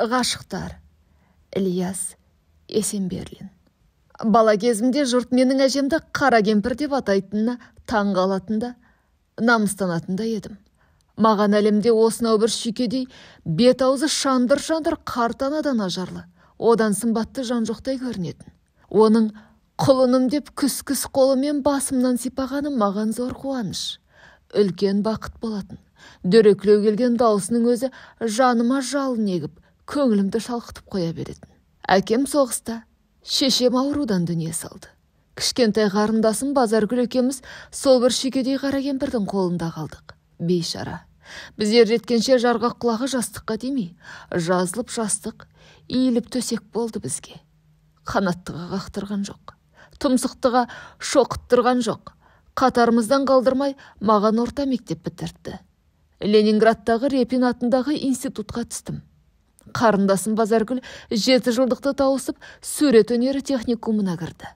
Ғашықтар. Ілияс Есенберлин. Бала кезімде жұрт менің әжемді қара кемпір деп атайтынына таң қалатын да, намыстанатын да едім. Маған әлемде осынау бір шүйкедей бет аузы шандыр-шандыр қарт анадан ажарлы, одан сымбатты жан жоқтай көрінетін. Оның құлыным деп күс-күс қолымен басымнан сипағаны маған зор қуаныш, үлкен бақыт болатын. Дөрекілеу келген даусының өзі жаныма жалын егіп, көңілімді шалқытып қоя беретін. Әкем соғыста, шешем аурудан дүние салды. Кішкентай қарындасым Базаргүл екеуміз сол бір шүйкедей қара кемпірдің қолында қалдық. Бейшара. Біз ер жеткенше жарғақ құлағы жастыққа тимей, жазылып жастық, иіліп төсек болды бізге. Қанаттыға қақтырған жоқ, тұмсықтыға шоқыттырған жоқ. Қатарымыздан қалдырмай маған орта мектеп бітіртті. Ленинградтағы Репин атындағы институтқа түстім. Қарындасым Базаргүл 7 жылдықты тауысып, сурет өнері техникумына кірді.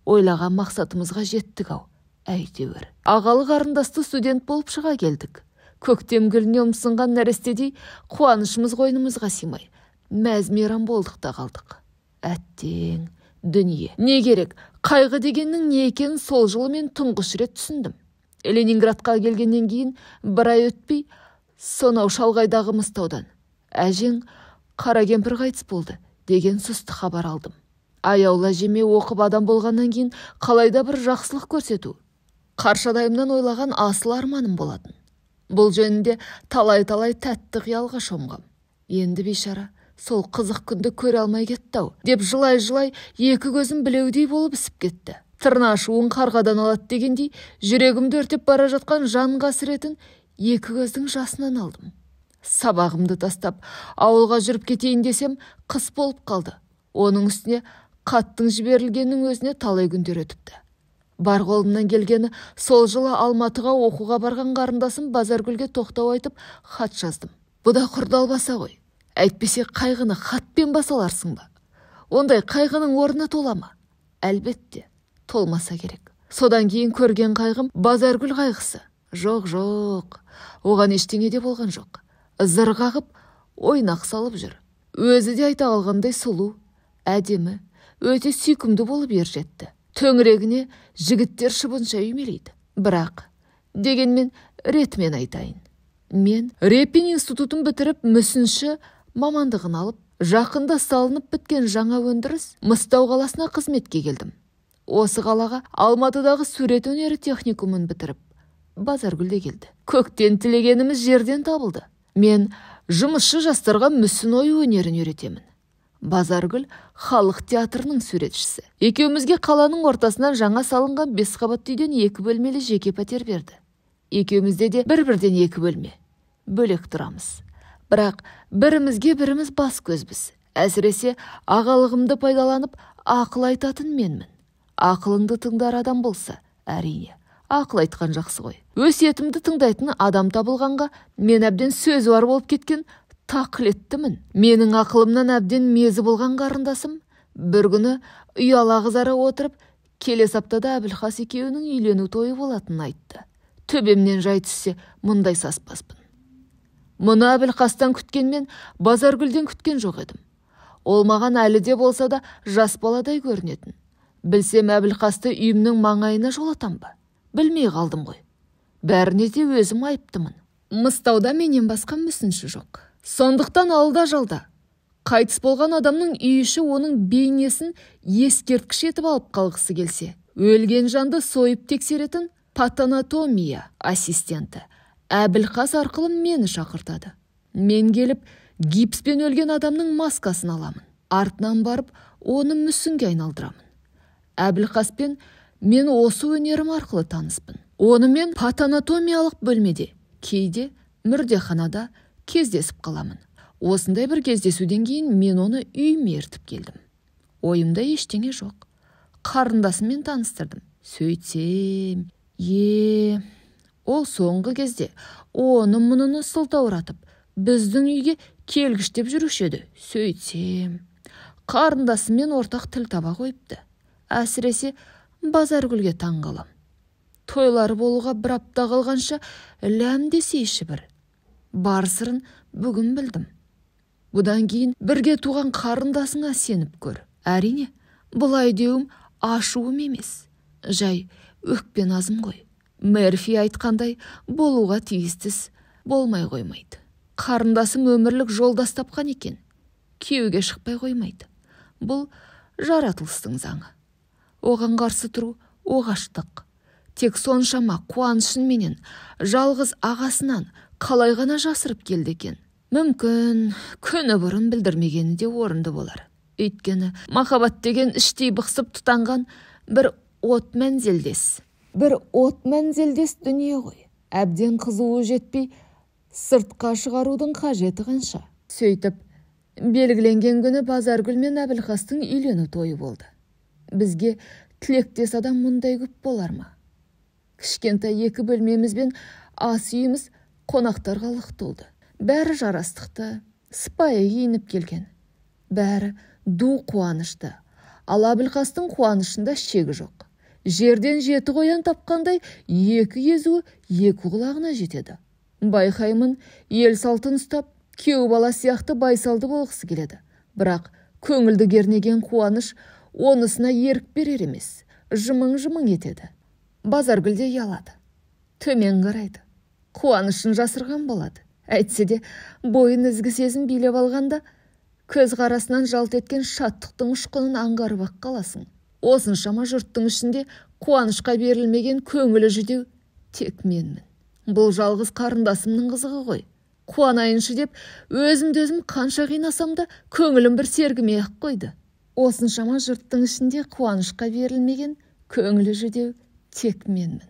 Ойлаған мақсатымызға жеттік ау, әйтеуір. Ағалы қарындасты студент болып шыға келдік. Көктем гүліне ұмсынған нәрестедей қуанышымыз қойнымызға сыймай, мәз мейрам болдық та қалдық. Әттең, дүние. Не керек, қайғы дегеннің не екенін сол жылы мен тұңғыш рет түсіндім. Ленинградқа келгеннен кейін бір ай өтпей, сонау шалғайдағы Мыстаудан әжең қара кемпір қайтыс болды деген сұсты хабар алдым. Аяулы әжеме оқып адам болғаннан кейін қалайда бір жақсылық көрсету қаршадайымнан ойлаған асыл арманым болатын. Бұл жөнінде талай-талай тәтті қиялға шомғам. Енді бейшара сол қызық күнді көре алмай кетті-ау деп жылай-жылай екі көзім білеудей болып ісіп кетті. Тырна ашуын қарғадан алады дегендей, жүрегімді өртеп бара жатқан жан қасіретін екі көздің жасынан алдым. Сабағымды тастап, ауылға жүріп кетейін десем, қыс болып қалды. Оның үстіне қаттың жіберілгеннің өзіне талай күндер өтіпті. Бар қолымнан келгені сол жылы Алматыға оқуға барған қарындасым Базаргүлге тоқтау айтып хат жаздым. Бұ да құрдалбаса ғой. Әйтпесе қайғыны хатпен басаларсың ба? Ондай қайғының орны тола ма? Әлбетте, толмаса керек. Содан кейін көрген қайғым Базаргүл қайғысы. Жоқ, жоқ, оған ештеңе де болған жоқ. Зыр қағып, ойнақ салып жүр. Өзі де айта қалғандай сұлу, әдемі, өте сүйкімді болып ер жетті. Төңірегіне жігіттер шыбынша үймелейді. Бірақ, дегенмен ретімен айтайын. Мен Репин институтын бітіріп, мүсінші мамандығын алып, жақында салынып біткен жаңа өндіріс Мыстау қаласына қызметке келдім. Осы қалаға Алматыдағы сурет өнері техникумын бітіріп, Базаргүл де келді. Көктен тілегеніміз жерден табылды. Мен жұмысшы жастарға мүсін ою өнерін үйретемін. Базаргүл халық театрының суретшісі. Екеумізге қаланың ортасынан жаңа салынған 5 қабатты үйден 2 бөлмелі жеке пәтер берді. Екеумізде де бір-бірден 2 бөлме. Бөлек тұрамыз. Бірақ бірімізге біріміз бас көзбіз. Әсіресе ағалығымды пайдаланып ақыл айтатын менмін. Ақылыңды тыңдар адам болса, әрине, ақыл айтқан жақсы ғой. Өсиетімді тыңдайтын адам табылғанға мен әбден сөзі бар болып кеткен тақылеттімін. Менің ақылымнан әбден мезі болған қарындасым бір күні ұяла қызара отырып, келесі аптада Әбілхас екеуінің үйлену тойы болатынын айтты. Төбемнен жай түссе, мұндай саспаспын. Мұны Әбілхастан күткенмен Базаргүлден күткен жоқ едім. Ол маған әлі де болса да жас баладай көрінетін. Білсем Әбілхасты үйімнің маңайына жолатам ба? Білмей қалдым ғой. Бәріне де өзім айыптымын. Мыстауда менен басқа мүсінші жоқ. Сондықтан алда-жалда қайтыс болған адамның үй іші оның бейнесін ескерткіш етіп алып қалғысы келсе, өлген жанды сойып тексеретін патанатомия ассистенті Әбілқас арқылы мені шақыртады. Мен келіп гипспен өлген адамның маскасын аламын. Артынан барып оны мүсінге айналдырамын. Әбілқаспен мен осы өнерім арқылы таныспын. Онымен патанатомиялық бөлмеде, кейде мүрдеханада кездесіп қаламын. Осындай бір кездесуден кейін мен оны үйіме ертіп келдім. Ойымда ештеңе жоқ. Қарындасыммен таныстырдым. Сөйтсем, ол соңғы кезде оны мұныны сылтауратып, біздің үйге келгіштеп жүруші еді. Сөйтсем, қарындасыммен ортақ тіл таба қойыпты. Әсіресе Базаргүлге таң қалам. Тойлары болуға бір апта қалғанша ләм десейші бір. Бар сырын бүгін білдім. Бұдан кейін бірге туған қарындасыңа сеніп көр. Әрине, бұлай деуім ашуым емес, жай өкпе назым ғой. Мерфи айтқандай, болуға тиістіс болмай қоймайды. Қарындасым өмірлік жолдас тапқан екен, күйеуге шықпай қоймайды. Бұл жаратылыстың заңы. Оған қарсы тұру оғаштық. Тек соншама қуанышын менен жалғыз ағасынан қалай ғана жасырып келді екен. Мүмкін күні бұрын білдірмегені де орынды болар. Өйткені махаббат деген іштей бықсып тұтанған бір от мәнзелдес. Бір от мәнзелдес дүние ғой. Әбден қызуы жетпей сыртқа шығарудың қажеті қанша. Сөйтіп, белгіленген күні Базаргүл мен Әбілқастың үйлену тойы болды. Бізге тілектес адам мұндай көп болар ма? Кішкентай екі бөлмеміз бен ас үйіміз қонақтарға лық толды. Бәрі жарастықты, сыпайы киініп келген. Бәрі ду қуанышты. Ал Әбілқастың қуанышында шегі жоқ. Жерден жеті қоян тапқандай екі езуі екі құлағына жетеді. Байқаймын, ел салтын ұстап, күйеу бала сияқты байсалды болғысы келеді. Бірақ көңілді кернеген қуаныш онысына ерік берер емес, жымың-жымың етеді. Базаргүл де ұялады, төмен қарайды, қуанышын жасырған болады. Әйтсе де бойын ізгі сезім билеп алғанда, көз қарасынан жалт еткен шаттықтың ұшқынын аңғарып-ақ қаласың. Осыншама жұрттың ішінде қуанышқа берілмеген көңілі жүдеу тек менмін. Бұл жалғыз қарындасымның қызығы ғой. Қуанайыншы деп өзімді өзім қанша қинасам да көңілім бір сергімей-ақ қойды. Осыншама жұрттың ішінде қуанышқа берілмеген көңілі жүдеу тек менмін.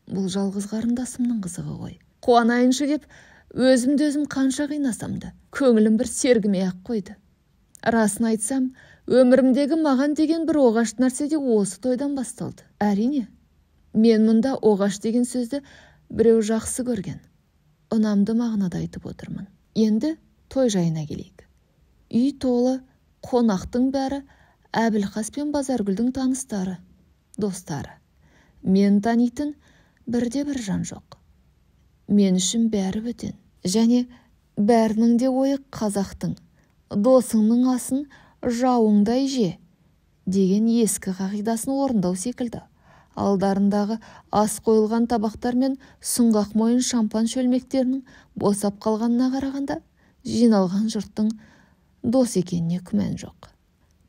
Бұл жалғыз қарындасымның қызығы ғой. Қуанайыншы деп өзімді өзім қанша қинасам да көңілім бір сергімей-ақ қойды. Расын айтсам, өмірімдегі маған деген бір оғаш нәрсе де осы тойдан басталды. Әрине, мен мұнда оғаш деген сөзді біреу жақсы көрген, ұнамды мағынада айтып отырмын. Енді той жайына келейік. Үй толы қонақтың бәрі Әбілқас пен Базаргүлдің таныстары, достары. Мен танитын бірде бір жан жоқ. Мен үшін бәрі бөтен. Және бәрінің де ойы қазақтың досыңның асын жауыңдай же деген ескі қағидасын орындау секілді. Алдарындағы ас қойылған табақтар мен сұңғақ мойын шампан шөлмектерінің босап қалғанына қарағанда жиналған жұрттың дос екеніне күмән жоқ.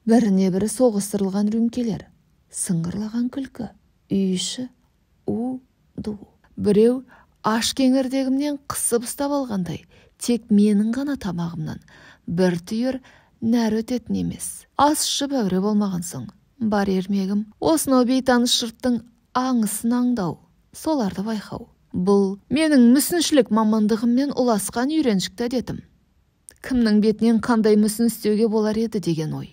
Біріне бірі соғыстырылған рюмкелер, сыңғырлаған күлкі, үй іші у-ду. Біреу аш кеңірдегімнен қысып ұстап алғандай, тек менің ғана тамағымнан бір түйір нәр өтетін емес. Ас ішіп әуре болмаған соң, бар ермегім осынау бейтаныс жұрттың аңысын аңдау, соларды байқау. Бұл менің мүсіншілік мамандығыммен ұласқан үйреншікті әдетім. Кімнің бетінен қандай мүсін істеуге болар еді деген ой.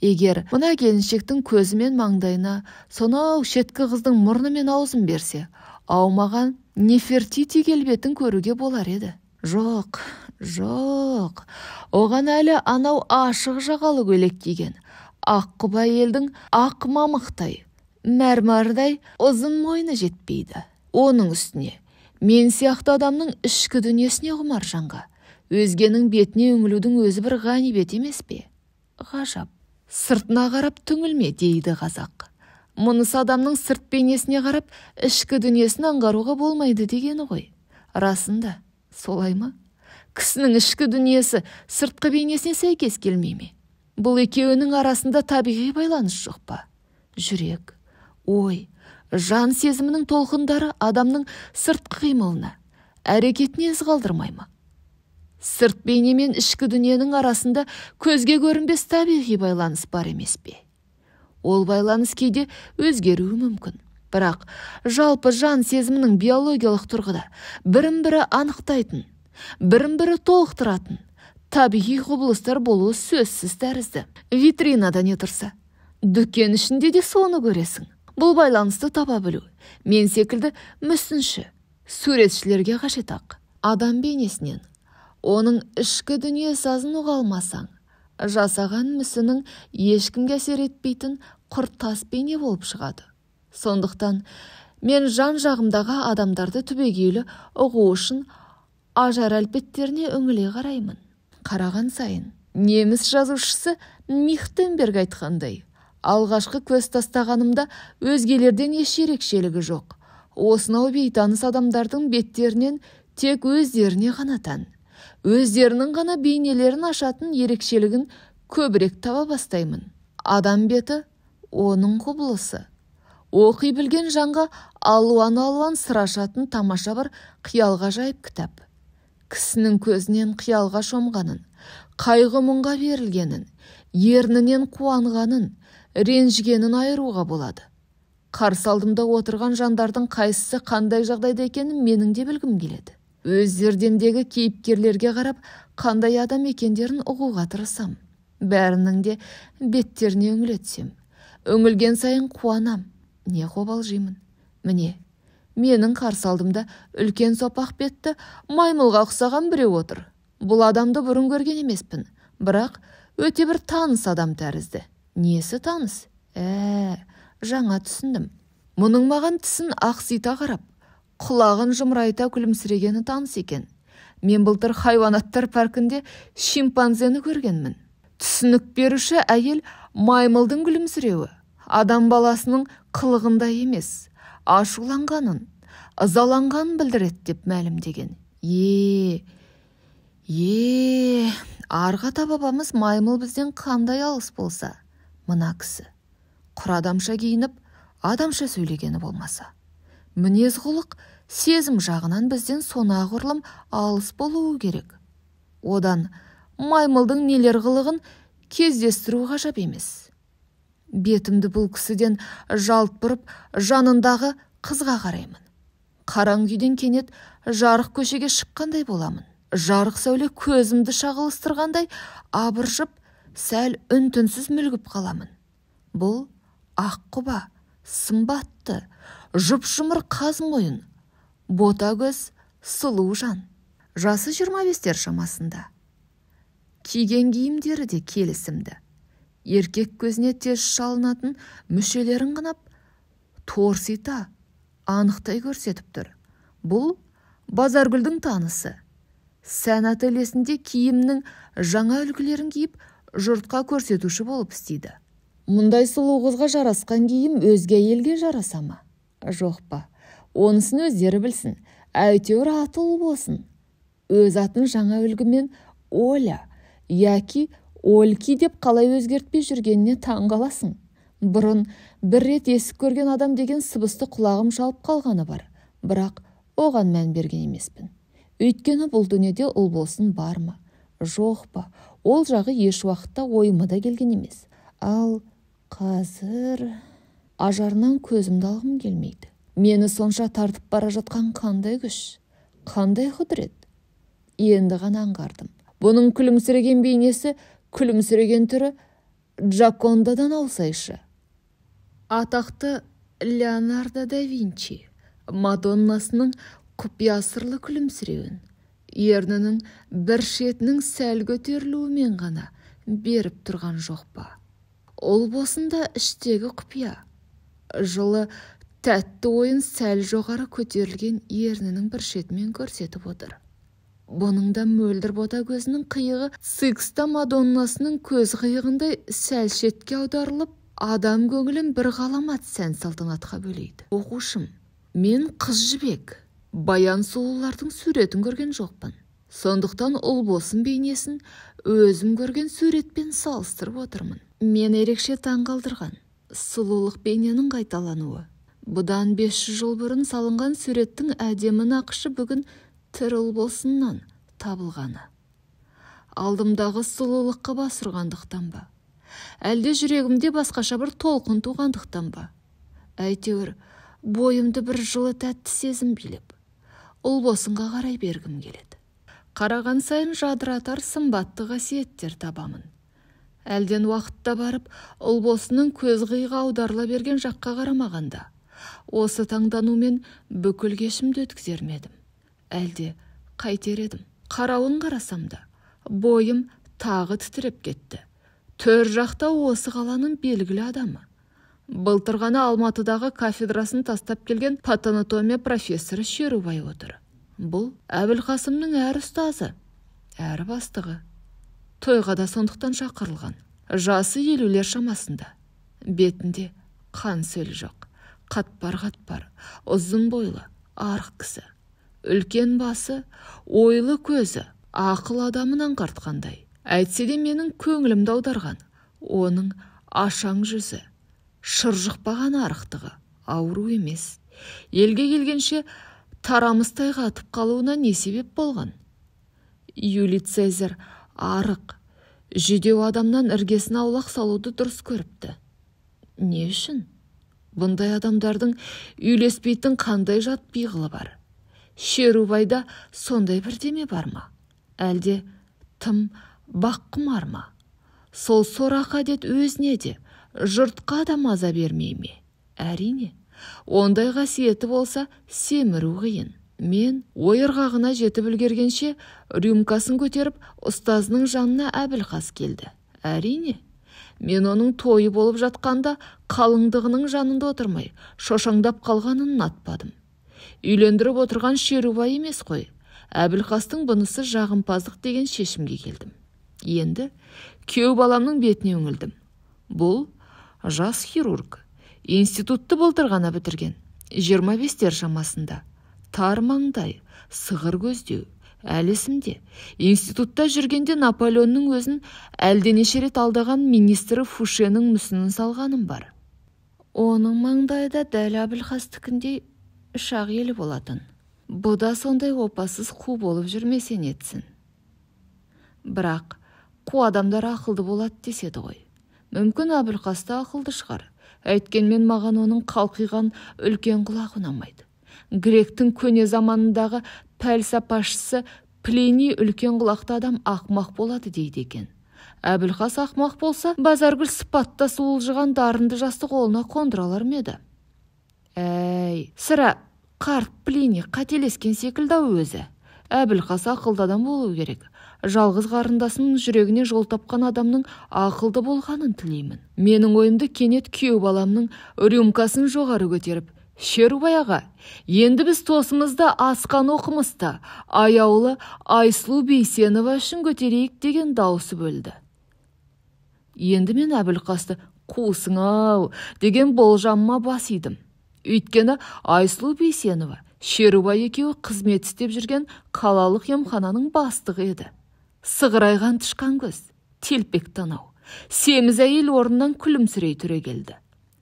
Егер мына келіншектің көзі мен маңдайына сонау шеткі қыздың мұрны мен аузын берсе, аумаған Нефертити келбетін көруге болар еді. Жоқ, жоқ, оған әлі анау ашық жағалы көйлек киген ақ құба елдің ақ мамықтай, мәрмәрдай ұзын мойны жетпейді. Оның үстіне мен сияқты адамның ішкі дүниесіне құмар жанға өзгенің бетіне үңілудің өзі бір ғанибет емес пе? Ғажап. Сыртына қарап түңілме дейді қазақ. Мұнысы адамның сырт бейнесіне қарап ішкі дүниесін аңғаруға болмайды дегені ғой. Расында, солай ма? Кісінің ішкі дүниесі сыртқы бейнесіне сәйкес келмей ме? Бұл екеуінің арасында табиғи байланыс жоқ па? Жүрек, ой, жан сезімінің толқындары адамның сыртқы қимылына, әрекетіне із қалдырмай ма? Сырт бейне мен ішкі дүниенің арасында көзге көрінбес табиғи байланыс бар емес пе? Ол байланыс кейде өзгеруі мүмкін. Бірақ жалпы жан сезімінің биологиялық тұрғыда бірін-бірі анықтайтын, бірін-бірі толықтыратын табиғи құбылыстар болуы сөзсіз тәрізді. Витринада не тұрса, дүкен ішінде де соны көресің. Бұл байланысты таба білу мен секілді мүсінші, суретшілерге қажет-ақ. Адам бейнесінен оның ішкі дүние сазын ұға алмасаң, жасаған мүсінің ешкімге әсер етпейтін құр тас бейне болып шығады. Сондықтан мен жан-жағымдағы адамдарды түбегейлі ұғу үшін ажар әлпеттеріне үңіле қараймын. қараған сайын, неміс жазушысы Михтенберг айтқандай, алғашқы көз тастағанымда өзгелерден еш ерекшелігі жоқ. Осынау бейтаныс адамдардың беттерінен тек өздеріне ғана тән, өздерінің ғана бейнелерін ашатын ерекшелігін көбірек таба бастаймын. Адам беті оның құбылысы. Оқи білген жанға алуан-алуан сыр ашатын тамаша бір қиял ғажайып кітап. Кісінің көзінен қиялға шомғанын, қайғы-мұңға берілгенін, ернінен қуанғанын, ренжігенін айыруға болады. Қарсы алдымда отырған жандардың қайсысы қандай жағдайда екенін менің де білгім келеді. Өз зердемдегі кейіпкерлерге қарап, қандай адам екендерін ұғуға тырысам. Бәрінің де беттеріне үңіле түсем. Үңілген сайын қуанам, не қобалжимын. Міне, менің қарсы алдымда үлкен сопақ бетті маймылға ұқсаған біреу отыр. Бұл адамды бұрын көрген емеспін, бірақ өте бір таныс адам тәрізді. Несі таныс? Жаңа түсіндім. Мұның маған тісін ақсита қарап, құлағын жымырайта күлімсірегені таныс екен. Мен былтыр хайуанаттар паркінде шимпанзені көргенмін. Түсінік беруші әйел маймылдың күлімсіреуі адам баласының қылығында емес, ашуланғанын, ызаланғанын білдіреді деп мәлімдеген. Арғы ата-бабамыз маймыл бізден қандай алыс болса, мына кісі құр адамша киініп, адамша сөйлегені болмаса, мінез-құлық сезім жағынан бізден сонағұрлым алыс болуы керек. Одан маймылдың нелер қылығын кездестіру ғажап емес. Бетімді бұл кісіден жалт бұрып, жанындағы қызға қараймын. Қараңғы үйден кенет жарық көшеге шыққандай боламын. Жарық сәуле көзімді шағылыстырғандай абыржып, сәл үн-түнсіз мүлгіп қаламын. Бұл ақ құба, сымбатты, жұп-жұмыр қаз мойын, бота көз, сұлу жан. Жасы 25-тер шамасында. Киген киімдері де келісімді. Еркек көзіне тез шалынатын мүшелерін қынап, торсита, анықтай көрсетіп тұр. Бұл Базаргүлдің танысы. Сән ательесінде киімнің жаңа үлгілерін киіп, жұртқа көрсетуші болып істейді. Мұндай сұлу қызға жарасқан киім өзге әйелге жараса ма? Жоқ па? Онысын өздері білсін, әйтеуір аты ұл болсын. Өз атын жаңа үлгімен Оля, яки Ольки деп қалай өзгертпей жүргеніне таң қаласың. Бұрын бір рет есік көрген адам деген сыбысты құлағым шалып қалғаны бар, бірақ оған мән берген емеспін. Өйткені бұл дүниеде ұл болсын бар ма, жоқ па, ол жағы еш уақытта ойыма да келген емес. Ал қазір ажарынан көзімді алғым келмейді. Мені сонша тартып бара жатқан қандай күш, қандай құдірет? Енді ғана аңғардым. Бұның күлімсіреген бейнесі, күлімсіреген түрі Джакондадан алсайшы. Атақты Леонардо да Винчи Мадоннасының құпия сырлы күлімсіреуін, ернінің бір шетінің сәл көтерілуімен ғана беріп тұрған жоқ па? Ол болсын да іштегі құпия. Жылы тәтті ойын сәл жоғары көтерілген ернінің бір шетімен көрсетіп отыр. Бұның да мөлдір бота көзінің қиығы Сикста Мадоннасының көз қиығындай сәл шетке аударылып, адам көңілін бір ғаламат сән салтанатқа бөлейді. Оқушым, мен қыз жібек, баян сұлулардың суретін көрген жоқпын. Сондықтан ұл болсын бейнесін өзім көрген суретпен салыстырып отырмын. Мен ерекше таң қалдырған сұлулық бейненің қайталануы. Бұдан 500 жыл бұрын салынған суреттің әдемі нақышы бүгін тірі ұл болсыннан табылғаны. Алдымдағы сұлулыққа бас ұрғандықтан ба? Әлде жүрегімде басқаша бір толқын туғандықтан ба? Әйтеуір, бойымды бір жылы тәтті сезім билеп, ұл болсынға қарай бергім келеді. Қараған сайын жадыратар сымбатты қасиеттер табамын. Әлден уақытта барып, ұл болсынның көз қиығы аударыла берген жаққа қарамағанда, осы таңданумен бүкіл кешімді өткізер ме едім? Әлде қайтер едім? Қарауын қарасам да, бойым тағы тітіреп кетті. Төр жақта осы қаланың белгілі адамы. Былтыр ғана Алматыдағы кафедрасын тастап келген патанатомия профессоры Шерубай отыр. Бұл Әбілқасымның әрі ұстазы, әрі бастығы. Тойға да сондықтан шақырылған. Жасы 50-лер шамасында. Бетінде қан сөл жоқ. Қатпар-қатпар, ұзын бойлы, арық кісі. Үлкен басы, ойлы көзі, ақыл адамын аңғартқандай. Әйтсе де менің көңілімді аударған. Оның ашаң жүзі, шыржықпаған арықтығы, ауру емес. Елге келгенше тарамыстай қатып қалуына не себеп болған? Юлий Цезарь арық, жүдеу адамнан іргесін аулақ салуды дұрыс көріпті. Не үшін? Бұндай адамдардың үйлеспейтін қандай жат пиғылы бар? Шерубайда сондай бірдеме бар ма? Әлде тым баққұмар ма? Сол сорақы әдет өзіне де, жұртқа да маза бермей ме? Әрине, ондай қасиеті болса семіру қиын. Мен ой ырғағына жетіп үлгергенше рюмкасын көтеріп ұстазының жанына Әбілқас келді. Әрине, мен оның тойы болып жатқанда қалыңдығының жанында отырмай, шошаңдап қалғанын ұнатпадым. Үйлендіріп отырған Шерубай емес қой. Әбілқастың бұнысы жағымпаздық деген шешімге келдім. Енді күйеу баламның бетіне үңілдім. Бұл жас хирург. Институтты былтыр ғана бітірген. 25-тер шамасында. Тар маңдай, сығыр көздеу. Әлі есімде. Институтта жүргенде Наполеонның өзін әлденеше рет алдаған министрі Фушенің мүсінін салғаным бар. Оның маңдайы да дәл Әбілқастікіндей үш-ақ елі болатын. Бұ да сондай опасыз қу болып жүрмесе нетсін. Бірақ қу адамдар ақылды болады деседі ғой. Мүмкін Әбілқас та ақылды шығар. Әйткенмен маған оның қалқиған үлкен құлағы ұнамайды. Гректің көне заманындағы пәлсапашысы Плиний үлкен құлақты адам ақмақ болады дейді екен. Әбілқас ақмақ болса, Базаргүл сыпаттас уылжыған дарынды жасты қолына қондыра алар ма еді? Әй, сірә, қарт Плиний қателескен секілді-ау өзі. Әбілқас ақылды адам болу керек. Жалғыз қарындасының жүрегіне жол тапқан адамның ақылды болғанын тілеймін. Менің ойымды кенет күйеу баламның рюмкасын жоғары көтеріп, Шерубай аға, енді біз тосымызды асқан оқымысты, аяулы Айсұлу Бейсенова үшін көтерейік деген даусы бөлді. Енді мен Әбілқасты қусың-ау деген болжамыма бас идім. Өйткені Айсұлу Бейсенова Шерубай екеуі қызмет істеп жүрген қалалық емхананың бастығы еді. Сығырайған тышқан көз, телпек танау, семіз әйел орнынан күлімсірей түрегелді.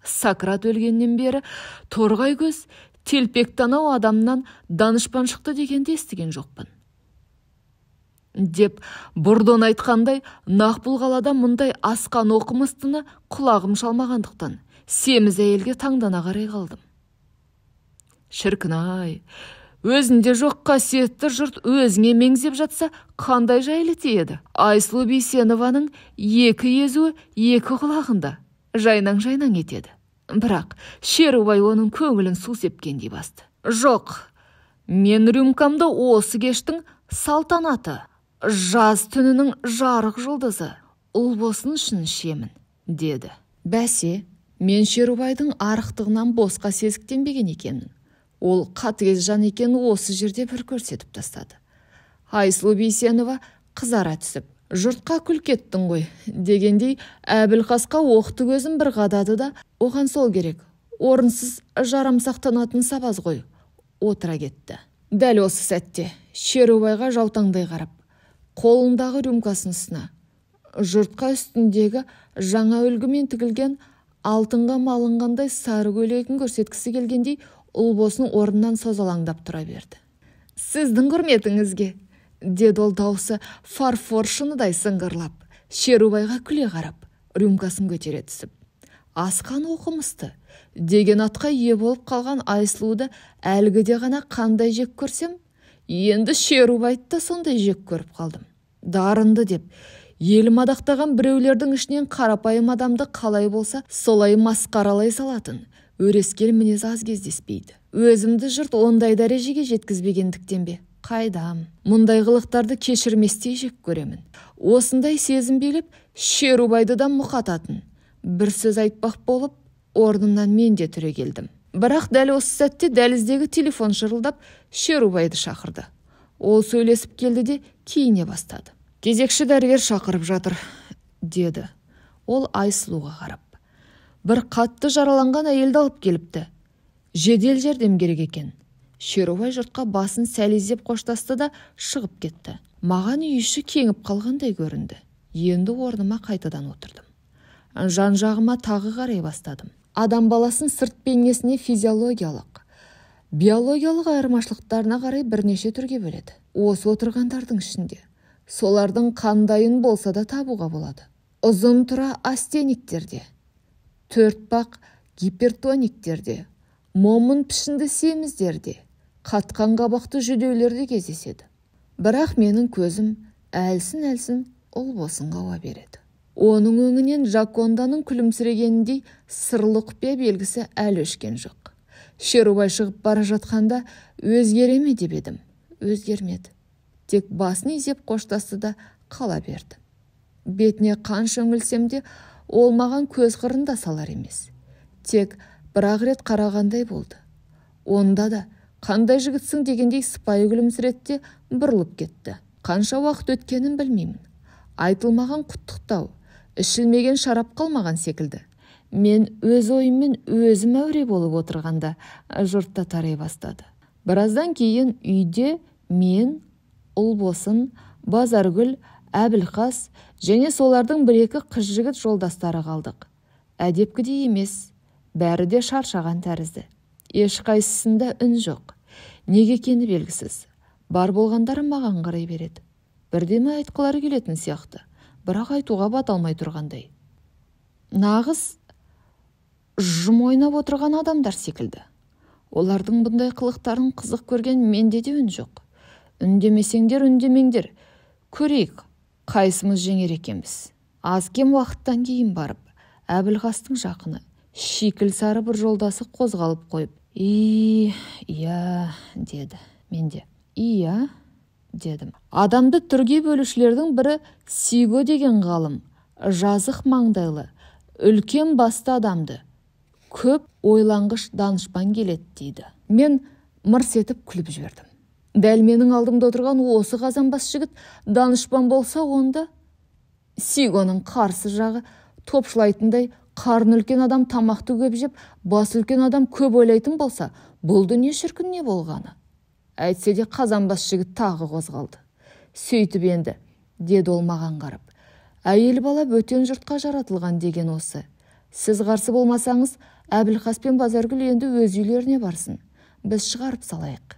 Сократ өлгеннен бері торғай көз, телпек танау адамнан данышпан шықты дегенді естіген жоқпын. Деп Бурдон айтқандай, нақ бұл қалада мұндай асқан оқымыстыны құлағым шалмағандықтан семіз әйелге таңдана қарай қалдым. Шіркін-ай, өзінде жоқ қасиетті жұрт өзіңе меңзеп жатса, қандай жайлы тиеді. Айсұлу Бейсенованың екі езуі екі құлағында жайнаң-жайнаң етеді. Бірақ Шерубай оның көңілін су сепкендей басты. Жоқ, мен рюмкамды осы кештің салтанаты, жаз түнінің жарық жұлдызы, Ұлбосын үшін ішемін, деді. Бәсе, мен Шерубайдың арықтығынан босқа сезіктенбеген екенмін. Ол қатыгез жан екенін осы жерде бір көрсетіп тастады. Айсұлу Бейсенова қызара түсіп, жұртқа күлкі еттің ғой, дегендей Әбілқасқа оқты көзін бір қадады да, оған сол керек, орынсыз жарамсақтанатын сабаз ғой, отыра кетті. Дәл осы сәтте Шерубайға жаутаңдай қарап, қолындағы рюмкасын ұсына, жұртқа үстіндегі жаңа үлгімен тігілген алтынға малынғандай сары көйлегін көрсеткісі келгендей Ұлбосын орнынан созалаңдап тұра берді. Сіздің құрметіңізге, деді ол даусы фарфор шыныдай сыңғырлап, Шерубайға күле қарап, рюмкасын көтере түсіп. Асқан оқымысты деген атқа ие болып қалған Айсұлуды әлгіде ғана қандай жек көрсем, енді Шерубайды да сондай жек көріп қалдым. Дарынды деп, елім адақтаған біреулердің ішінен қарапайым адамды қалай болса, солай масқаралай салатын, өрескел мінез аз кездеспейді. Өзімді жұрт ондай дәрежеге жеткізбегендіктен бе? Қайдам, мұндай қылықтарды кешірместей жек көремін. Осындай сезім билеп, Шерубайды да мұқататын. Бір сөз айтпақ болып, орнымнан мен де түрегелдім. Бірақ дәл осы сәтте дәліздегі телефон шырылдап, Шерубайды шақырды. Ол сөйлесіп келді де киіне бастады. Кезекші дәрігер шақырып жатыр, деді ол Айсұлуға қарап. Бір қатты жараланған әйелді алып келіпті. Жедел жәрдем керек екен. Шерубай жұртқа басын сәл изеп қоштасты да шығып кетті. Маған үй іші кеңіп қалғандай көрінді. Енді орныма қайтадан отырдым. Жан-жағыма тағы қарай бастадым. Адам баласын сырт бейнесіне физиологиялық, биологиялық айырмашылықтарына қарай бірнеше түрге бөледі. Осы отырғандардың ішінде солардың қандайын болса да табуға болады. Ұзын тұра астениктерде, төртбақ гипертониктерде, момын пішінді семіздерде, қатқан қабақты жүдеулерде кездеседі. Бірақ менің көзім әлсін-әлсін Ұлбосынға ауа береді. Оның өңінен Жаконданың күлімсірегеніндей сырлы құпия белгісі әлі өшкен жоқ. Шерубай шығып бара жатқанда өзгере ме деп едім. Өзгермеді. Тек басын изеп қоштасты да қала берді. Бетіне қанша үңілсем де, ол маған көз қырын да салар емес. Тек бір-ақ рет қарағандай болды. Онда да қандай жігітсің дегендей сыпайы күлімсіреді де бұрылып кетті. Қанша уақыт өткенін білмеймін. Айтылмаған құттықтау, ішілмеген шарап қалмаған секілді. Мен өз ойыммен өзім әуре болып отырғанда жұрт та тарай бастады. Біраздан кейін үйде мен, Ұлбосын, Базаргүл, Әбілқас және солардың бір-екі қыз жігіт жолдастары қалдық. Әдепкідей емес, бәрі де шаршаған тәрізді. Ешқайсысында үн жоқ. Неге екені белгісіз. Бар болғандары маған қарай береді. Бірдеме айтқылары келетін сияқты, бірақ айтуға бата алмай тұрғандай. Нағыз жұм ойнап отырған адамдар секілді. Олардың бұндай қылықтарын қызық көрген менде де үн жоқ. Үндемесеңдер, үндемеңдер. Көрейік, қайсымыз жеңер екенбіз. Аз-кем уақыттан кейін барып, Әбілқастың жақыны, шикіл сары бір жолдасы қозғалып қойып, «И, иә», деді. Мен де, «Иә», дедім. Адамды түрге бөлушілердің бірі Сиго деген ғалым, жазық маңдайлы, үлкен басты адамды, көп ойланғыш данышпан келеді дейді. Мен мырс етіп күліп жібердім. Дәл менің алдымда отырған осы қазанбас жігіт данышпан болса, онда Сигоның қарсы жағы топшылайтындай қарын үлкен адам тамақты көп жеп, бас үлкен адам көп ойлайтын болса, бұл дүние шіркін не болғаны? Әйтсе де қазанбас жігіт тағы қозғалды. Сөйтіп енді, деді ол маған қарап, әйел бала бөтен жұртқа жаратылған деген осы. Сіз қарсы болмасаңыз, Әбілқас пен Базаргүл енді өз үйлеріне барсын. Біз шығарып салайық.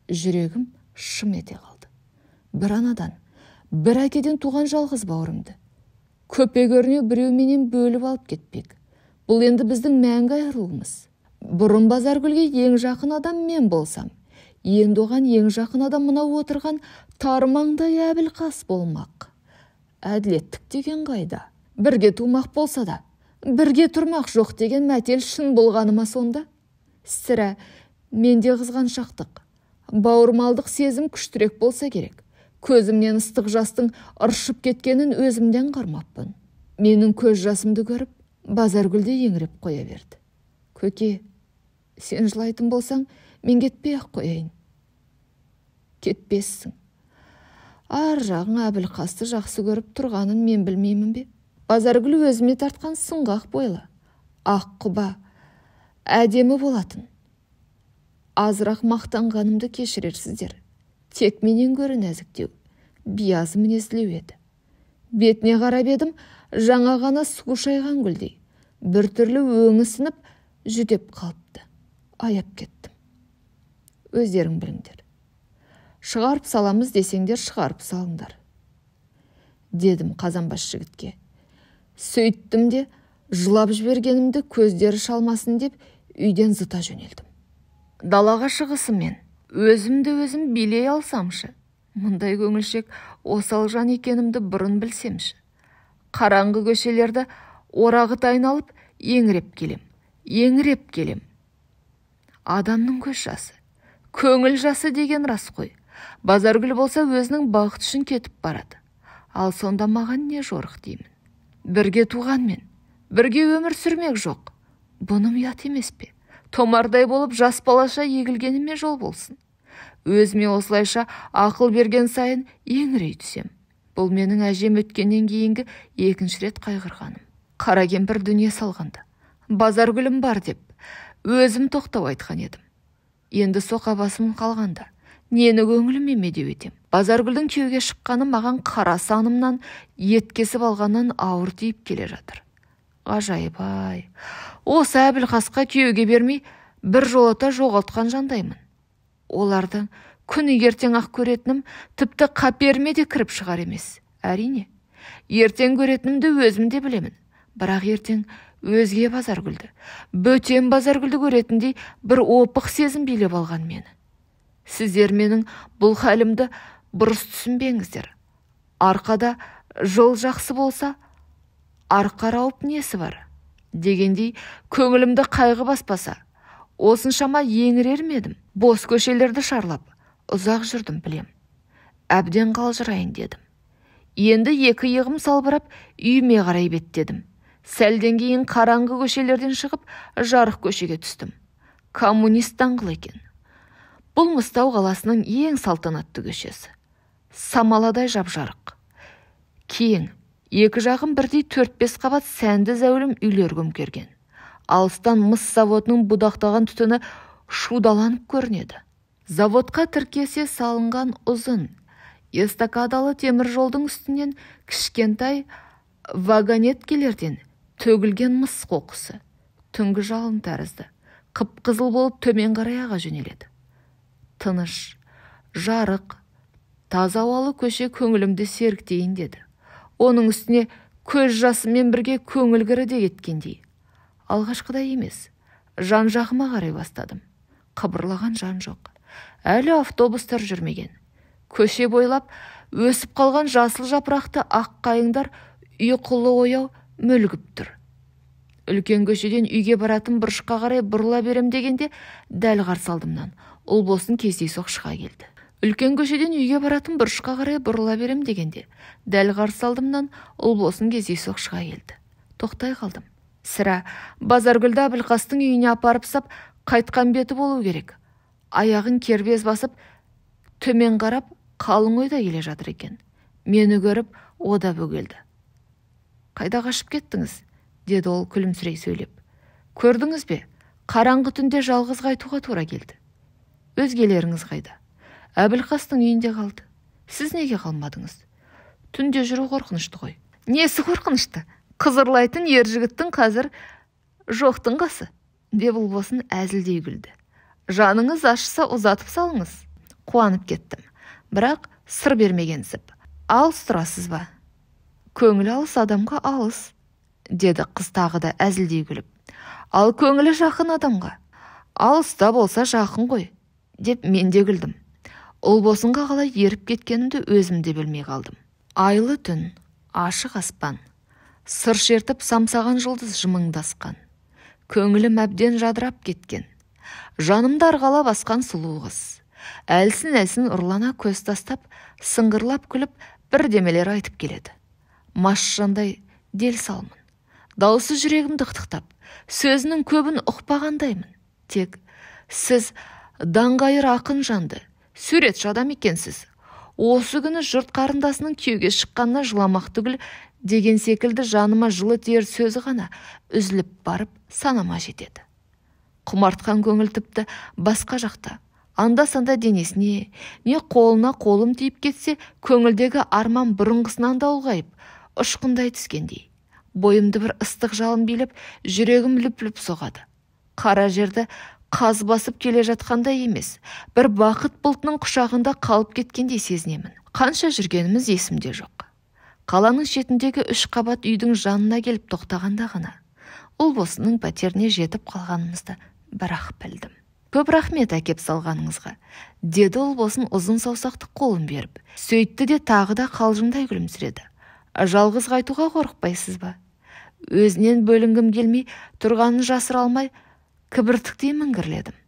Жүрегім шым ете қалды. Бір анадан, бір әкеден туған жалғыз бауырымды көпе көрінеу біреуменен бөліп алып кетпек. Бұл енді біздің мәңгі айырылуымыз. Бұрын Базаргүлге ең жақын адам мен болсам, енді оған ең жақын адам мынау отырған тармаңдай Әбілқас болмақ. Әділеттік деген қайда? Бірге тумақ болса да, бірге тұрмақ жоқ деген мәтел шын болғаны ма сонда? Сірә, менде қызғаншақтық, бауырмалдық сезім күштірек болса керек. Көзімнен ыстық жастың ыршып кеткенін өзімден қармаппын. Менің көз жасымды көріп, Базаргүл де еңіреп қоя берді. Көке, сен жылайтын болсаң, мен кетпей-ақ қояйын. Кетпессің. Ар жағың Әбілқасты жақсы көріп тұрғанын мен білмеймін бе? Базаргүл өзіме тартқан сұңғақ бойлы, ақ құба, әдемі болатын. Азырақ мақтанғанымды кешірерсіздер. Тек менен гөрі нәзіктеу, биязы мінезділеу еді. Бетіне қарап едім, жаңа ғана су шайған гүлдей, біртүрлі өңі сынып, жүдеп қалыпты. Аяп кеттім. Өздерің біліңдер. Шығарып саламыз десеңдер, шығарып салыңдар, дедім қазанбас жігітке. Сөйттім де, жылап жібергенімді көздері шалмасын деп үйден зыта жөнелдім. Далаға шығысымен өзімді өзім билей алсамшы. Мұндай көңілшек осал жан екенімді бұрын білсемші. Қараңғы көшелерді орағыта айналып еңіреп келем, еңіреп келем. Адамның көз жасы, көңіл жасы деген рас қой. Базаргүл болса өзінің бақыты үшін кетіп барады. Ал сонда маған не жорық деймін. Бірге туғанмен, бірге өмір сүрмек жоқ. Бұным ұят емес пе? Томардай болып жас балаша егілгеніме жол болсын. Өзіме осылайша ақыл берген сайын еңірей түсем. Бұл менің әжем өткеннен кейінгі екінші рет қайғырғаным. Қара кемпір дүние салғанда Базаргүлім бар деп өзім тоқтау айтқан едім. Енді соқа басым қалғанда нені көңіліме медеу етем? Базаргүлдің күйеуге шыққаны маған қара санымнан ет кесіп алғаннан ауыр тиіп келе жатыр. Ғажайып-ай, осы Әбілқасқа күйеуге бермей бір жолата жоғалтқан жандаймын. Олардың күні ертең ақ көретінім тіпті қаперіме де кіріп шығар емес. Әрине, ертең көретінімді өзім де білемін. Бірақ ертең өзге Базаргүлді, бөтен Базаргүлді көретіндей бір опық сезім билеп алған мені. Сіздер менің бұл халімді бұрыс түсінбеңіздер. Арқада жыл жақсы болса, арқар ауып несі бар дегендей көңілімді қайғы баспаса, осыншама еңірер ме едім? Бос көшелерді шарлап ұзақ жүрдім білем. Әбден қалжырайын дедім. Енді екі иығым салбырап үйіме қарай беттедім. Сәлден кейін қараңғы көшелерден шығып, жарық көшеге түстім. Коммунист даңғылы екен. Бұл Мыстау қаласының ең салтанатты көшесі. Самаладай жап-жарық. Кең, екі жағын бірдей 4-5 қабат сәнді зәулім үйлер көмкерген. Алыстан мыс заводының будақтаған түтіні шудаланып көрінеді. Заводқа тіркесе салынған ұзын, эстакадалы темір жолдың үстінен кішкентай вагонеткелерден төгілген мыс қоқысы түнгі жалын тәрізді қып-қызыл болып төмен қарай аға жөнеледі. Тыныш, жарық, таза ауалы көше көңілімді серіктейін деді. Оның үстіне көз жасыммен бірге көңіл кірі де кеткендей. Алғашқыдай емес, жан-жағыма қарай бастадым. Қыбырлаған жан жоқ. Әлі автобустар жүрмеген. Көше бойлап өсіп қалған жасыл жапырақты ақ қайыңдар ұйқылы ояу мүлгіп тұр. Үлкен көшеден үйге баратын бұрышқа қарай бұрыла берем дегенде дәл қарсы алдымнан Ұлбосын кездейсоқ шыға келді. Үлкен көшеден үйге баратын бұрышқа қарай бұрыла берем дегенде дәл қарсы алдымнан Ұлбосын кездейсоқ шыға келді. Тоқтай қалдым. Сірә, Базаргүлді Әбілқастың үйіне апарып сап қайтқан беті болу керек. Аяғын кербез басып төмен қарап қалың ойда келе жатыр екен. Мені көріп ода бөгелді. Қайда қашып кеттіңіз? Деді ол күлімсірей сөйлеп. Көрдіңіз бе? Қараңғы түнде жалғыз қайтуға тура келді. Өзгелеріңіз қайда? Әбілқастың үйінде қалды. Сіз неге қалмадыңыз? Түнде жүру қорқынышты ғой. Несі қорқынышты? Қызырлайтын ер жігіттің қазір жоқтың қасы, деп Ұлбосын әзілдей күлді. Жаныңыз ашса ұзатып салыңыз. Қуанып кеттім. Бірақ сыр бермегенсіп. Алыс тұрасыз ба? Көңілі алыс адамға алыс, деді қыз тағы да әзілдей күліп. Ал көңілі жақын адамға алыста болса жақын ғой, деп мен де күлдім. Ұлбосынға қалай еріп кеткенімді өзім де білмей қалдым. Айлы түн, ашық аспан, сыр шертіп самсаған жұлдыз жымыңдасқан. Көңілім әбден жадырап кеткен. Жанымды арғала басқан сұлу қыз. Әлсін-әлсін ұрлана көз тастап, сыңғырлап күліп, бірдемелер айтып келеді. Мас жандай дел салмын. Даусы жүрегімді қытықтап, сөзінің көбін ұқпағандаймын. Тек сіз даңғайыр ақын жанды, суретші адам екенсіз. Осы күні жұрт қарындасының күйеуге шыққанына жыламақ түгіл деген секілді жаныма жылы тиер сөзі ғана үзіліп барып санама жетеді. Құмартқан көңіл тіпті басқа жақта. Анда-санда денесіне, не қолына қолым тиіп кетсе, көңілдегі арман бұрынғысынан да ұлғайып, ұшқындай түскендей. Бойымды бір ыстық жалын билеп, жүрегім лүп-лүп соғады. Қара жерді қаз басып келе жатқандай емес, бір бақыт бұлтының құшағында қалып кеткендей сезінемін. Қанша жүргеніміз есімде жоқ. Қаланың шетіндегі 3 қабат үйдің жанына келіп тоқтағанда ғана Ұлбосынның пәтеріне жетіп қалғанымызды бірақ білдім. Көп рахмет әкеп салғаныңызға, деді Ұлбосын ұзын саусақты қолын беріп. Сөйтті де тағы да қалжыңдай күлімсіреді. Жалғыз қайтуға қорықпайсыз ба? Өзінен бөлінгім келмей, тұрғанын жасыра алмай, кібіртіктей міңгірледім.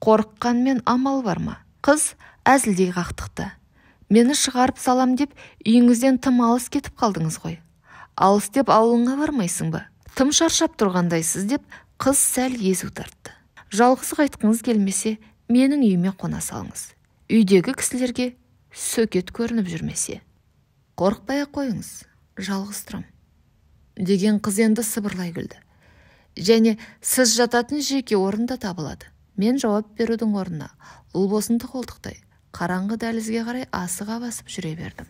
Қорыққанмен амал бар ма? Қыз әзілдей қақтықты. Мені шығарып салам деп үйіңізден тым алыс кетіп қалдыңыз ғой. Алыс деп ауылыңа бармайсың ба? Тым шаршап тұрғандайсыз деп қыз сәл езу тартты. Жалғыз қайтқыңыз келмесе, менің үйіме қона салыңыз. Үйдегі кісілерге сөкет көрініп жүрмесе. Қорықпай ақ қойыңыз, жалғыз тұрам, деген қыз енді сыбырлай күлді. Және сіз жататын жеке орын да табылады. Мен жауап берудің орнына Ұлбосынды қолтықтай қараңғы дәлізге қарай асыға басып жүре бердім.